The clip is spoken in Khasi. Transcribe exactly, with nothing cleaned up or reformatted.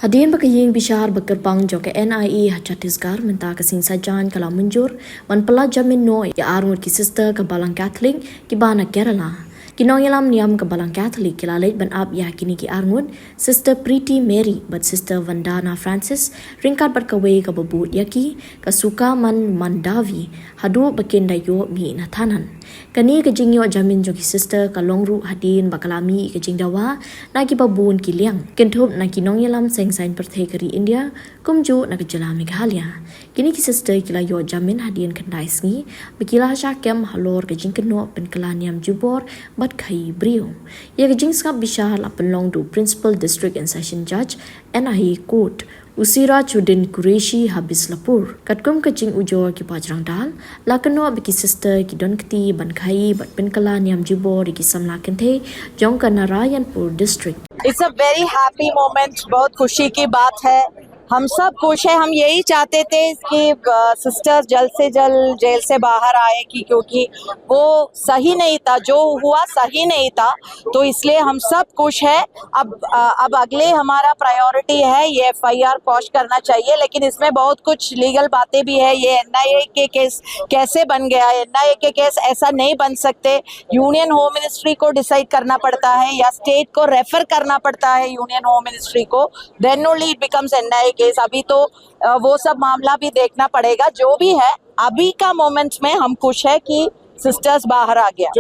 Hadien ba ka ïing bishar ba kyrpang jong ka N I A ha Chhattisgarh mynta ka sngi Saitjaiñ ka la mynjur ban pyllait jamin noh ïa arngut ki sister ka Balang Catholic kiba na Kerala. Ki nongïalam niam ka Balang Catholic ki la leit ban ap ïa kine ki arngut, Sister Pretty Mary bad Sister Vandana Francis, ryngkat bad kawei kaba bud ïa ki, ka Sukaman Mandavi, haduh ba kin da ïoh mih na thanan. Kane ka jingïoh jamin jong ki sister ka long ruh hadien ba ka la mih ka jingdawa na kiba bun ki liang, kynthup na ki nongïalam seng saiñ pyrthei ka ri India, kumjuh na ka jylla Meghalaya. Kine ki sister ki la ïoh jamin hadien khyndai sngi ba ki la shah kem halor ka jingkynnoh pynkylla niam jubor bad khaïi briew. Ïa ka jingsngap bishar la pynlong da u Principal District and Session Judge, N I A Court, u Sirajuddin Qureshi ha Bislapur. Katkum ka jingujor ki pajrang dal, la kynnoh ba ki sister ki don kti ban khaïi bad pynkylla niam jubor ïa ki samla kynthei jong ka Narayanpur District. It's a very happy moment. बहुत खुशी की बात है। हम सब खुश हैं। हम यही चाहते थे कि सिस्टर जल्द से जल्द जेल से बाहर आए, कि क्योंकि वो सही नहीं था, जो हुआ सही नहीं था। तो इसलिए हम सब खुश हैं। अब अ, अब अगले हमारा प्रायोरिटी है ये एफआईआर क्वॉश करना चाहिए, लेकिन इसमें बहुत कुछ लीगल बातें भी है। ये एनआईए के केस कैसे बन गया? एनआईए के केस ऐसा नहीं बन सकते। यूनियन होम मिनिस्ट्री को डिसाइड करना पड़ता है या स्टेट को रेफर करना पड़ता है यूनियन होम मिनिस्ट्री को, then only it becomes एनआईए केस। अभी तो अ, वो सब मामला भी देखना पड़ेगा। जो भी है, अभी का मोमेंट में हम खुश है कि सिस्टर्स बाहर आ गया।